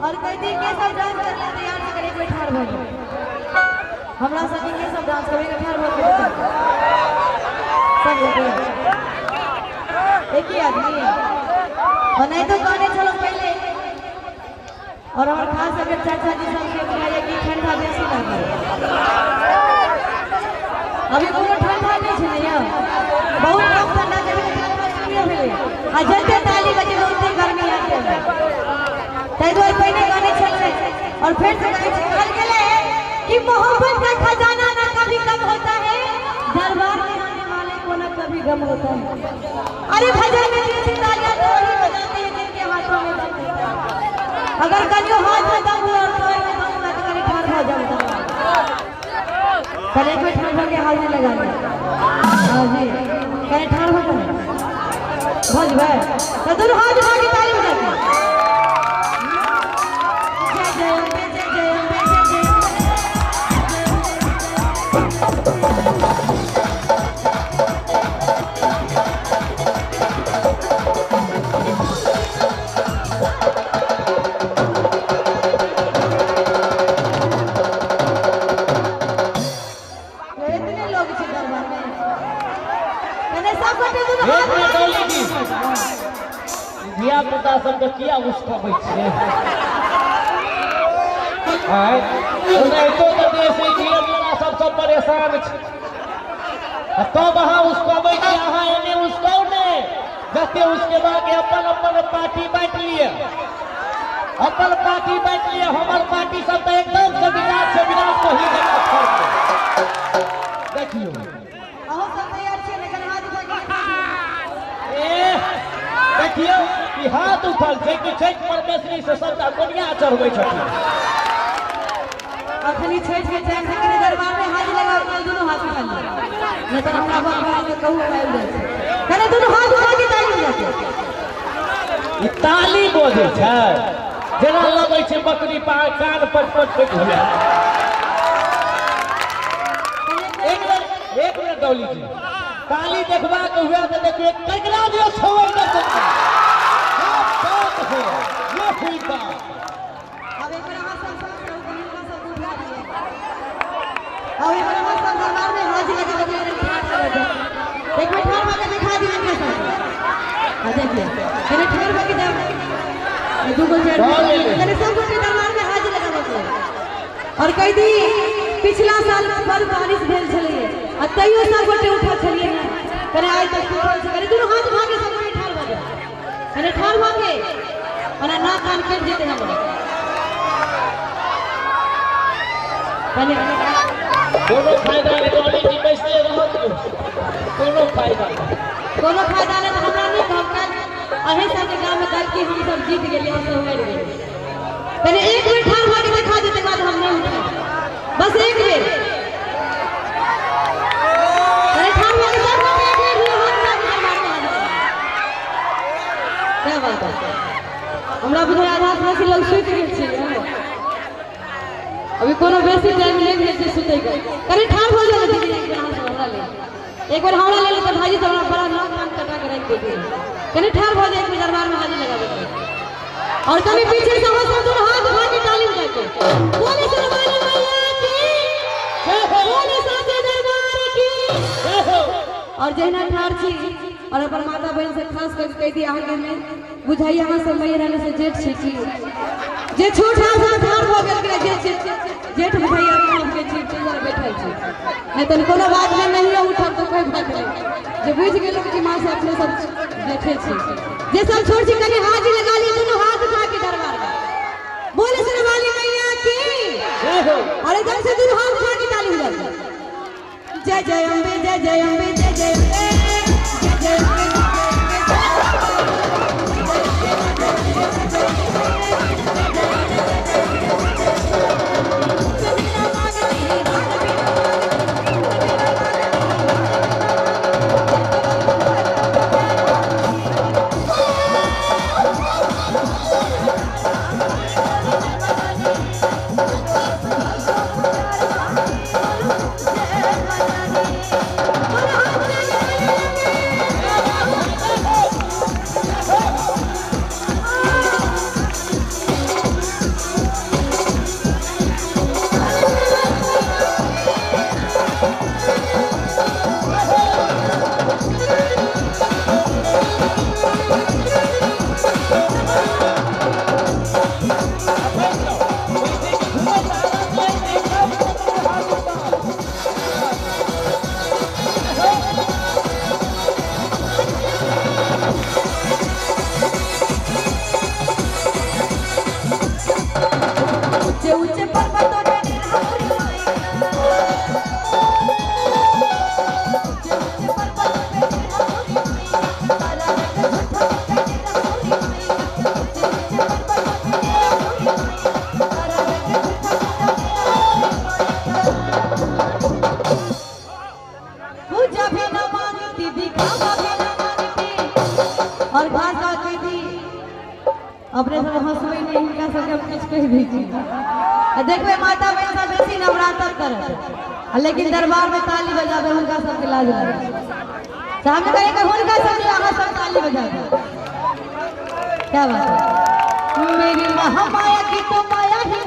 और कहती के सब डांस कर ले तैयार से करे कोई ठाड़ भऽ गेल। हमरा संगे के सब डांस करे के ठाड़ भऽ गेल सब गोटे एक ही आदमी और नहीं तो कहने चलो पहले। और हमारे खास अगर चाचा जी सबके बुझाइए कि ठंडा बेसी लागल, अभी कोनो ठंडा नहीं छै ने, बहुत कम ठंडा छै, ठंडा शुरू भेलै आ जते ताली बजे ओते गर्मी आबि गेलै, ताहि दुआरे पहिने कहने छलै और फिर से कहै छै, कहल गेलै कि मोहब्बत का खजाना ना कभी कम होता है, दरबार में आने वाले को ना कभी गम होता है। अरे भजन में दिल से तालियां तो वही बजाते हैं जिनके हाथों में दम होता है। अगर कहियो हाथ में दम हुआ और पैर में दम हुआ तो कहीं ठाड़ भऽ जाऊ, कहीं एक बेर ठाड़ भऽ के हाथ में लगा लिया। हाँ जी, कहीं ठाड़ भऽ जाऊ भऽ जेबै तो दुनू हाथ उठा के ताली बजा दियौ। जय जय अम्बे, जय जय अम्बे, जय जय इतने लोग छै दरबार में, कने सब गोटे दुनू एक हाथ मिनट उठा के डॉली जी, धिया पुता सबके किया उसकबै छियै? आँय, ओनाहितो तऽ देश ई धिया पुता सब सब परेशान छै, आ तब अहाँ उसकबै छी, अहाँ एने उसकाउ ने, जते उसकेबाक अपन अपन पार्टी बाँटि लिअ, अपन पार्टी बाँटि लिअ। हमर पार्टी सब तऽ एकदम से विराट से विराट कोहली जकाँ छोड़ि देत। देखियौ अहूँ सब तैयार छियै ने? कने हाथ उठा के देखा दियौ। ए देखियौ ई हाथ उठल छै कि छठि परमेश्वरी से सबटा कोनिया चढ़बै छथिन। अखनी छठि के टाइम से कने दरबार में हाथ लगाओ, कने दुनू हाथ उठा लिअ, नहीं तऽ हमरा बाप भाई के कहू आबि जाइ छै। कने दुनू हाथ उठा के ताली बजा के। ई ताली बजै छै जेना लगै छै बकरी कान पर पर ठोकि हुए। एक मिनट डॉली जी, ताली देखबाक हुए तऽ देखियौ ककरा दियौ छौड़ के क्या बात है, ये हुई बात। अब एक बेर अहाँ सब साथ रहू, कनी हुनका सबके उठा दियौ। अब एक बेर अहाँ सब दरबार में हाथ लगा के ठाढ़ भऽ जाउ। एक बेर ठाढ़ भऽ के देखा दियौ हिनका सबके। हाँ देखियौ, कने ठाढ़ भऽ के जाउ, दू गो चारि भऽ गेलै। कने सब गोटे दरबार में हाथ लगाबऽ के। और कहि दी पिछला साल बड़ बारिश भेल छलैए आ तैयो सब गोटे उठल छलियै ने, कने आइ तक सुतल छै। कने दुनू हाथ उठा के सब गोटे ठाढ़ भऽ जाउ, कने ठाढ़ भऽ के, ओना नाक कान कटि जेतै हमर। कने कोनो फायदा नहि डॉली जी, बैसले रहत, कोनो फायदा नहि, कोनो फायदा नहि। तऽ हमरा नहि कहब काल्हि अहीं सबके गाममे काल्हि कि हम सब जीत गेलियै, हम सब हारि गेलियै। कने एक बेर ठाढ़ भऽ के देखा देतै बाद हम नहि उठब, बस एक बेर कने ठाढ़ भऽ के सब गोटे एक बेर दुनू हाथ उठा के दरबार में हाथ लगाउ। क्या बात है, हमरा बुझाइ आधा से बेसी लोग सुति गेल छै, अभी कोनो बेसी टाइम नहि भेल छै सुतैके। कने ठाढ़ भऽ जाउ दीदी, एक बेर अहाँ सब हमरा लेल, एक बेर हमरा लेल तऽ भाईजी सब हमरा बड़ा नाक कान कटा के राखि देते। कने ठाढ़ भऽ जाए एक बेर दरबार में हाजिर लगाबे के। और कने पीछे से अहाँ सब दुनू हाथ उठा के ताली बजा के बोले सरवाली मैया की जय हो, बोले साचे दरबार की जय हो। और जहिना ठाढ़ छी और अपन माता बहन से खास करके कहि दी, अहाँके में बुझाइए अहाँ सब मैया रानी से जेठ छी की जे छोट हाथ से ठाढ़ भऽ गेल कि जे जेठ बुझाइए अपना आपके छी, ताहि दुआरे बैठल छी, नहीं तऽ कोनो बात नहि, नहियो उठब तऽ कोइ बात नहि, जे बुझि गेलहुँ कि माँ से अपने सब जेठे छी। जे सब छोट छी कनि हाजिर लगा लिअ दुनू हाथ उठा के दरबार में बोले सरवाली मैया की जय हो। और एकदम से दुनू हाथ उठा के ताली बजा दियौ। जय जय अम्बे, जय जय अम्बे, जय जय अम्बे, जय जय अम्बे, जय किछु कहि दै छी। आ देखबै माता बहिन सब बेसी नवरात्र करत, आ लेकिन दरबार में ताली बजाबै हुनका सबके लाज लागै छै। तऽ हम कहै कि हुनका सबके अहाँ सब ताली बजाबै। क्या बात है। मेरी महामाया की तो माया ही